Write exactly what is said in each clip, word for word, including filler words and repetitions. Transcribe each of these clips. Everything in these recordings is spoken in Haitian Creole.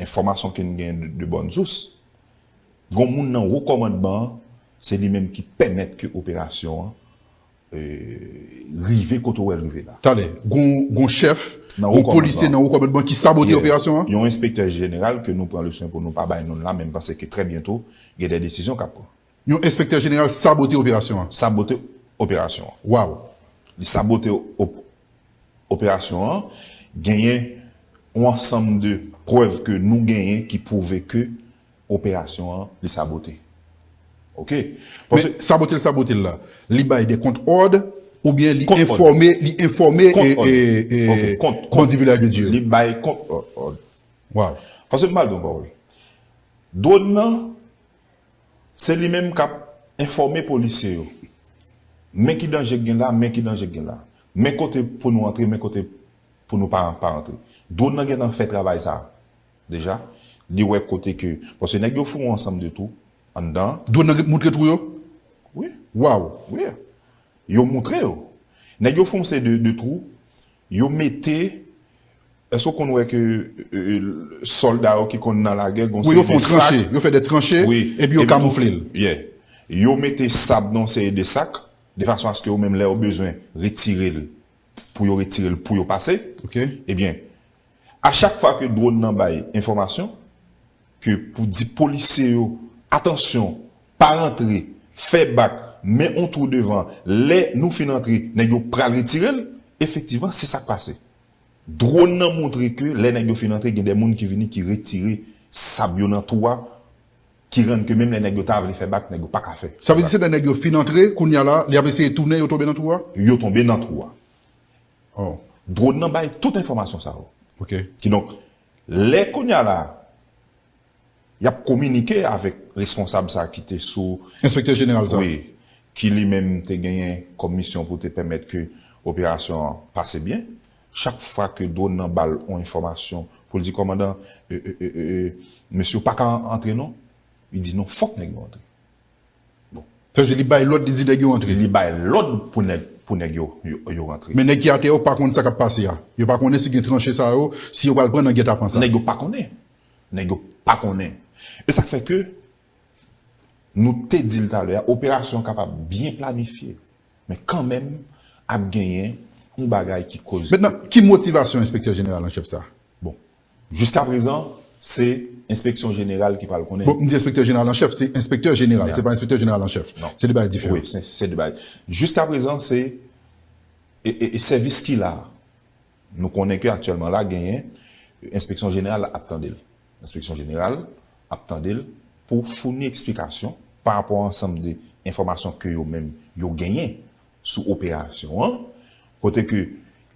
enfòmasyon ke n gen de, de bòn sous, gon moun nan wo kòmandman an, se li menm ki pèmèt ke operasyon an, e, rive kote w wè l rive la. Talè, gon, gon chèf, gon polisye nan wo kòmandman ki sabote operasyon an? Yon enspektè jeneral ke nou pran le swen pou nou pa bay non l la, men m panse ke trè byento, gen de desizyon k ap pran. Yon enspektè jeneral sabote operasyon an? Sabote operasyon an. Waw. Li sabote op-, operasyon an, genyen yon ansanm de prèv ke nou genyen ki pwouve ke operasyon an, li sabote. Oke? Men sabote l, sabote l la, li bay de kont òd, oubyen li enfòme, li enfòme e, e, e bandi Vilaj de Dye yo? Li bay kont òd. Waw. Paske m pral di yon pawòl. Dwòn nan, se li menm k ap enfòme polisye yo. Men ki danje k gen la, men ki danje k gen la. Men kote pou nou antre, men kote pou nou pa, pa antre. Dwòn nan gentan fè travay sa a deja. Li wè kote ke, paske nèg yo fè yon ansanm de twou anndan. Dwòn nan moutre twou yo? Wi. Waw. Wi. Yo moutre yo. Nèg yo fè yon seri de, de twou. Yo mete, èske w konn wè ke, e, e, sòlda yo ki konn nan lagè, gon seri de sak? Wi, yo fè yon tranche, yo fè de tranche, epi yo kamoufle l. Yeah. Yo mete sab nan yon seri de sak, de fason aske yo menm lè yo bezwen retire l, pou yo retire l, pou yo pase. Oke. Ebyen, a chak fwa ke dwòn nan bay enfòmasyon, ke pou di polisye yo, "Atansyon, pa rantre, fè bak, men on twou devan, lè nou fin antre, nèg yo pral retire l," efektivman, se sa k pase. Dwòn nan montre ke lè nèg yo fin antre, gen de moun ki vini, ki retire sab yo nan twou a, ki rann ke menm lè nèg yo ta vle fè bak, nèg yo pa ka fè. Sa vle di se lè nèg yo fin antre, kounye a la, li ap eseye tounen, yo tonbe nan twou a? Yo tonbe nan twou a. Oh. Dwòn nan bay tout enfòmasyon sa yo. Oke. Kidonk, lè kounye a la, y ap kominike avèk responsab sa ki te sou... Enspektè jeneral sa. Wi, ki li menm te genyen kòm misyon pou te pèmèt ke operasyon an pase byen. Chak fwa ke dwòn nan ba l yon enfòmasyon pou l di, "Kòmandan, e, e, e, e, e, mesye yo pa ka antre non," li di, "Non, fòk nèg yo antre." Bon. Sa vle di li bay lòd, li di nèg yo antre. Li bay lòd pou nèg, pou nèg yo, yo, yo rantre. Men nèg ki atè yo pa konn sa k ap pase a. Yo pa konnen si gen tranche sa yo, si yo pral pran nan gètapan sa. Nèg yo pa konnen. Nèg yo pa konnen. E sa k fè ke nou te di l talè a, operasyon an kapab byen planifye, men kanmenm ap genyen yon bagay ki koze. Mentnan, ki motivasyon enspektè jeneral an chèf sa? Bon, jiskaprezan, se enspeksyon jeneral ki pral konnen. Bon, m di enspektè jeneral an chèf, se enspektè jeneral, se pa enspektè jeneral an chèf. Non. Se de bagay diferan. Wi, se, se de bagay. Jiskaprezan, se, e, e, e sèvis ki la. Nou konnen ke aktyèlman la, genyen, enspeksyon jeneral ap tande l. Enspeksyon jeneral ap tande l pou founi eksplikasyon pa rapò a ansanm de enfòmasyon ke yo menm yo genyen sou operasyon an, kote ke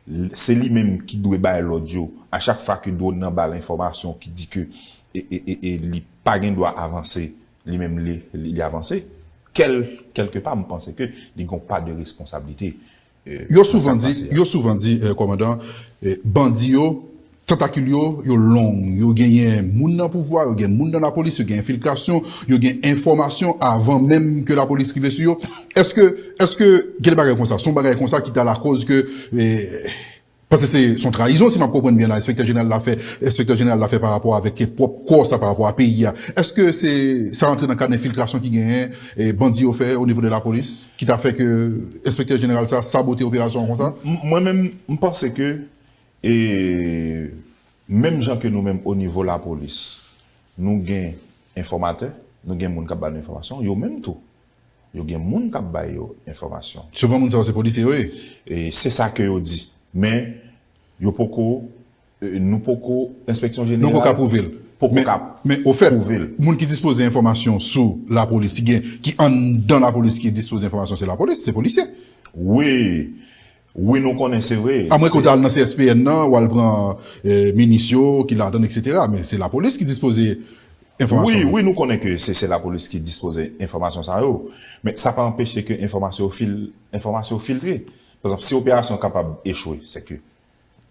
l-, se li menm ki dwe bay lòd yo a chak fwa ke dwòn nan ba l enfòmasyon ki di ke e, e, e, e li pa gen dwa avanse, li menm li, li, li avanse, kèl, kèlkepa, m panse ke li gen yon pa de responsablite. Yo souvan di, yo souvan di, eh, kòmandan, eh, bandi yo, tantakil yo, yo long, yo genyen moun nan pouvwa, yo gen moun nan lapolis, yo gen enfiltrasyon, yo gen enfòmasyon avan menm ke lapolis rive sou yo. Èske, èske gen de bagay konsa? Se yon bagay konsa ki ta lakòz ke, eh, paske se, se yon trayizon, si m ap konprann byen la, enspektè jeneral la fè, enspektè jeneral la fè pa rapò avèk pwòp kò sa, pa rapò a peyi a. Èske se, sa rantre nan kad enfiltrasyon ki genyen, eh, bandi yo fè o nivo de lapolis? Ki ta fè ke enspektè jeneral sa sabote operasyon an konsa? M-, mwen menm, m panse ke, e, menm jan ke nou menm o nivo lapolis, nou gen enfòmatè, nou gen moun k ap ba nou enfòmasyon, yo menm tou, yo gen moun k ap ba yo enfòmasyon. Souvan moun sa yo se polisye yo ye. E se sa ke yo di. Men, yo poko, e, nou poko, enspeksyon jeneral poko ka pwouve l. Poko ka pwouve l. Men, men, ofèt, moun ki dispoze enfòmasyon sou lapolis, ki gen, ki anndan lapolis ki dispoze enfòmasyon, se lapolis, se polisye. Wi. Wi, nou konnen, se vre. Amwen ke w ta al nan C S P N nan, w al pran, e, minis yo ki ladan, et cetera. Men se lapolis ki dispoze enfòmasyon. Wi, wi, nou konnen ke se, se lapolis ki dispoze enfòmasyon sa yo. Men sa pa anpeche ke enfòmasyon yo fil-, enfòmasyon yo filtre. Pa egzanp, si operasyon kapab echwe, se ke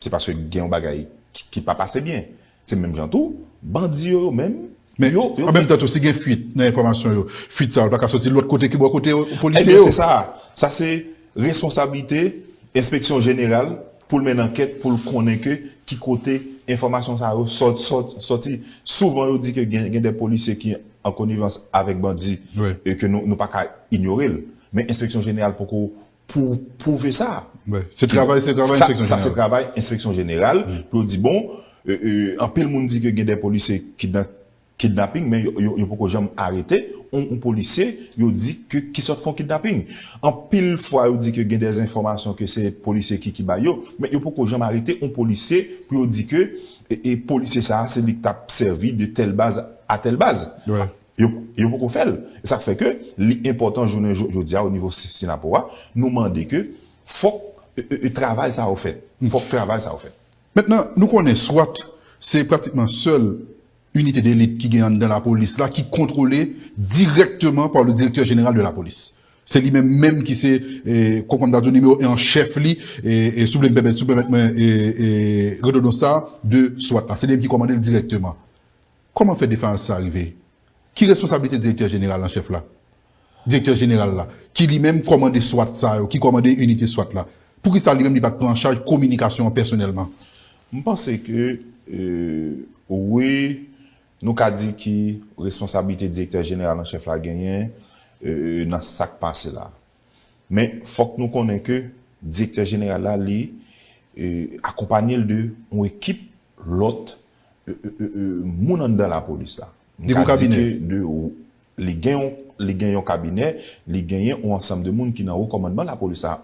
se paske gen yon bagay ki, ki pa pase byen. Se menm jan tou, bandi yo, yo menm, men yo, yo an menm tan tou, si gen fuit nan enfòmasyon yo, fuit sa yo pa ka soti lòt kote ki bò kote yo, polisye yo. Ebyen, se sa. Sa se responsablite enspeksyon jeneral pou l mennen ankèt, pou l konnen ke ki kote enfòmasyon sa yo sòt, sòt, sòti. Souvan, yo di ke gen, gen de polisye ki an konivans avèk bandi, e ke nou, nou pa ka inyore l. Men enspeksyon jeneral poko pou pwouve sa. Se travay, se travay enspeksyon jeneral. Sa se travay enspeksyon jeneral pou yo di, bon, anpil moun di ke gen de polisye ki nan kidnaping, men yo, yo, yo poko janm arete yon, yon polisye, yo di ke ki sòt fè yon kidnaping. Anpil fwa, yo di ke gen de enfòmasyon ke se polisye ki, ki bay yo, men yo poko janm arete yon polisye pou yo di ke e, e polisye sa a, se li k t ap sèvi de tèl baz a tèl baz. Yo, yo poko fè l. E sa k fè ke li enpòtan jounen jo-, jodi a, o nivo Si-, Sinapo a, nou mande ke fòk e, e, e, travay sa yo fèt. Fòk travay sa yo fèt. Mentnan, nou konnen SWAT, se pratikman sèl inite delit ki gen anndan lapolis la, ki kontwole dirèkteman pa le directeur général de la police. Se li menm menm ki se, e, kon, kon m ta di w, nimewo en an chèf li, e, e, si w vle m pèmèt, si w pèmèt mwen, e, e, redondan sa, de SWAT la. Se li menm ki kòmande l dirèkteman. Kòman fè defayans sa rive? Ki responsablite direktè jeneral an chèf la? Direktè jeneral la, ki li menm kòmande SWAT sa yo, ki kòmande inite SWAT la, poukisa li menm li pa t pran an chaj kominikasyon an pèsonèlman? M panse ke, e, wi, nou ka di ki responsablite direktè jeneral an chèf la genyen, e, nan sa k pase la. Men fòk nou konnen ke direktè jeneral la, li, e, akonpanye l de yon ekip lòt, e, e, e, e, moun anndan lapolis la. M ka di ke de, li gen yon, li gen yon kabinè, li genyen yon ansanm de moun ki nan wo kòmandman lapolis la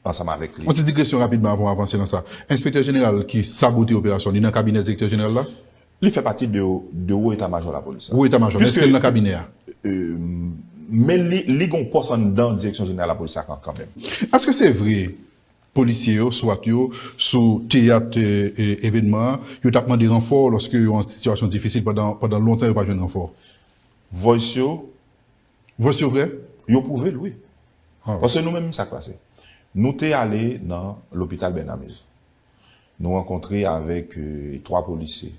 ansanm avèk li. Yon ti digresyon rapidman avan w avanse nan sa. Enspektè jeneral ki sabote operasyon, li nan kabinè direktè jeneral la? Li fè pati de, de wo eta majò lapolis la. Wo eta majò, men èske l nan kabinè a? E, men li, li gen yon pòs anndan direksyon jeneral lapolis la kan, kanmenm. Èske se vre polisye yo, SWAT yo, sou teyat, e, e, evènman an, yo t ap mande ranfò lòske yo an sitiyasyon difisil pandan, pandan lontan yo pa jwenn ranfò? Voice yo. Voice yo vre? Yo pwouve l, wi. Paske nou menm, sa k pase. Nou te ale nan lopital Bènamez. Nou rankontre avèk, e, twa polisye.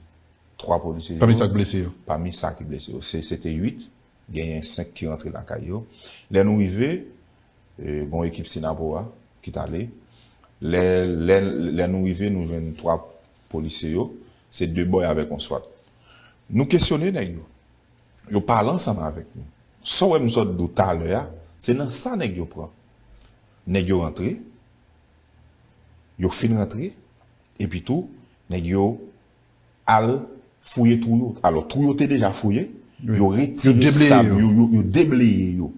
Twa polisye yo. Pami sa k blese yo? Pami sa ki blese yo. Se, se te uit. Genyen senk ki rantre lakay yo. Lè nou rive, e, gen yon ekip Sinapo a ki t ale. Lè, lè, lè nou rive, nou jwenn twa polisye yo. Se de bòy avèk yon SWAT. Nou kesyone nèg yo. Yo pale ansanm avèk nou. Sa w wè m sot di w talè a, se nan sa nèg yo pran. Nèg yo rantre, yo fin rantre, epi tou, nèg yo al fouye twou yo. Alò, twou yo te deja fouye, yo retire sab yo, yo, yo debleye yo.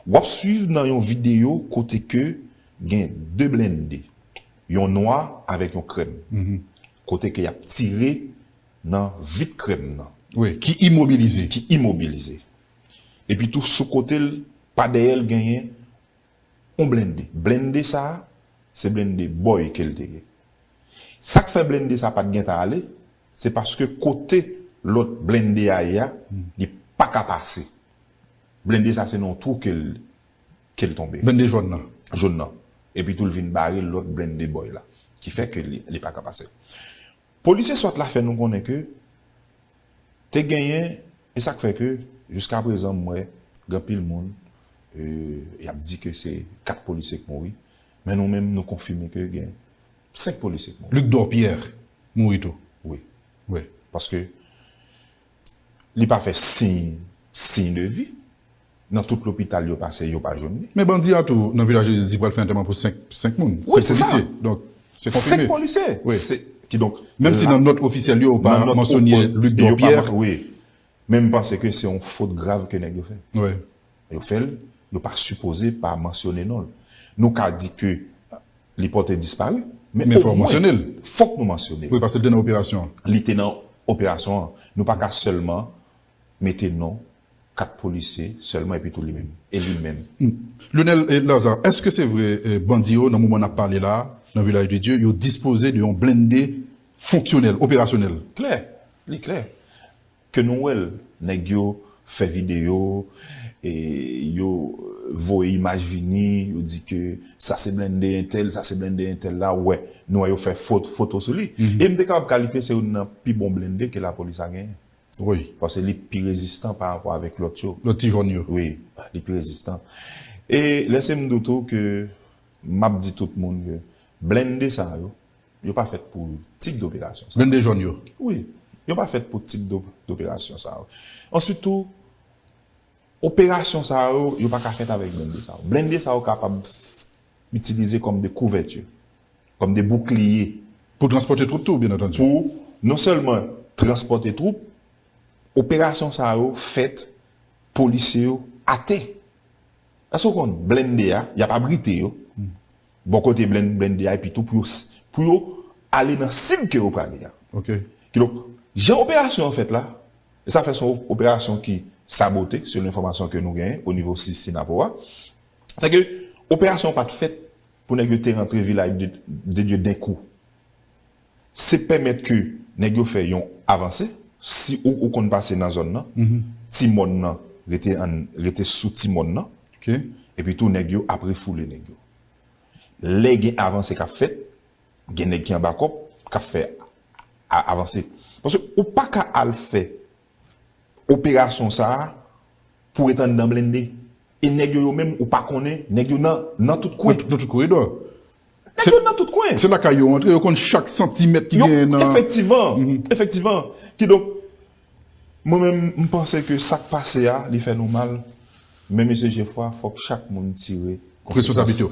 W ap swiv nan yon videyo kote ke gen de blende, yon nwa avèk yon krèm, kote ke y ap tire nan vit krèm nan. Wi, ki imobilize. Ki imobilize. Epi tou, sou kote l, pa dèyè l, genyen yon blende. Blende sa a, se blende bòy ke l te ye. Sa k fè blende sa a pa t gentan ale, se paske kote lòt blende a ye a, li pa ka pase. Blende sa a, se nan yon twou ke l, ke l tonbe. Blende jòn nan. Jòn nan. Epi tou, l vin bare lòt blende bòy la, ki fè ke li, li pa ka pase. Polisye SWAT la fè nou konnen ke te genyen, e sa k fè ke, jiskaprezan, m wè gen anpil moun, e, y ap di ke se kat polisye k mouri, men nou menm, nou konfime ke gen senk polisye k mouri. Luc Dorpierre mouri tou. Wi. Wi. Paske li pa fè siy, siy de vi. Nan tout lopital yo pase, yo pa jwenn li. Men bandi a tou, nan Vilaj de Dye, di pral fè antèman pou senk, senk moun. Wi, se sa. Senk polisye. Donk, se konfime. Senk polisye. Wi. Se, kidonk, menm si nan nòt ofisyèl yo, yo pa mansyone Luc Dorpierre. Wi. Men m panse ke se yon fot grav ke nèg yo fè. Wi. Yo fè l, yo pa sipoze pa mansyone non l. Nou ka di ke li pòte dispari, men omwen, fòk nou mansyone l. Wi, paske l te nan operasyon an. Li te nan operasyon an. Nou pa ka sèlman mete non kat polisye sèlman epi tou li menm. E li menm. Lionel, e, Lazarre, èske se vre, e, bandi yo, nan moman n ap pale la a, nan Vilaj de Dye, yo dispoze de yon blende fonksyonèl, operasyonèl? Klè, li klè. Ke nou wè l, nèg yo fè videyo, e yo voye imaj vini, yo di ke sa se blende entèl, sa se blende entèl la, wè, nou wè yo fè fot-, foto sou li. E m te kapab kalifye se youn nan pi bon blende ke lapolis la genyen. Wi. Paske li pi rezistan pa rapò avèk lòt yo. Lòt ti jòn yo. Wi, li pi rezistan. E lèse m di w tou ke m ap di tout moun ke blende sa yo, Yo pa fèt pou tip doperasyon sa. Blende jòn yo. Wi. Yo pa fèt pou tip do- doperasyon sa yo. Answit tou, operasyon sa yo, yo pa ka fèt avèk blende sa yo. Blende sa yo kapab itilize kòm de kouvèti, kòm de boukliye. Pou transpòte twoup tou, byen antandi. Pou non sèlman transpòte twoup, operasyon sa yo fèt, polisye yo atè. Èske w konn blende a, y ap abrite yo bò kote blen- blende a, epi tou pou yo, s- pou yo ale nan sib ke yo prale a. Ok. Kidonk, jan operasyon an fèt la, e sa fè se yon operasyon ki sabote, selon enfòmasyon ke nou genyen o nivo sis Sinapo a. Sa ke operasyon an pa t fèt pou nèg yo te rantre Vilaj de, de Dye denkou. Se pèmèt ke nèg yo fè yon avanse, si ou, ou konn pase nan zòn nan, ti mòn nan rete, an, rete sou ti mòn nan, Ok. epi tou nèg yo ap refoule nèg yo. Lè gen avanse k ap fèt, gen nèg ki anba kòb k ap fè a- avanse. Paske ou pa ka al fè operasyon sa a pou ret anndan blende. E nèg yo, yo menm, ou pa konnen, nèg yo nan, nan tout kwen. Nan tout koridò. Nèg yo nan tout kwen. Se lakay yo antre, yo konn chak santimèt ki Yo- genyen nan. Efektivman, efektivman. Kidonk, mwen menm, m panse ke sa k pase a, li fè nou mal. Men mesye Jefwa, fòk chak moun tire Responsablite yo.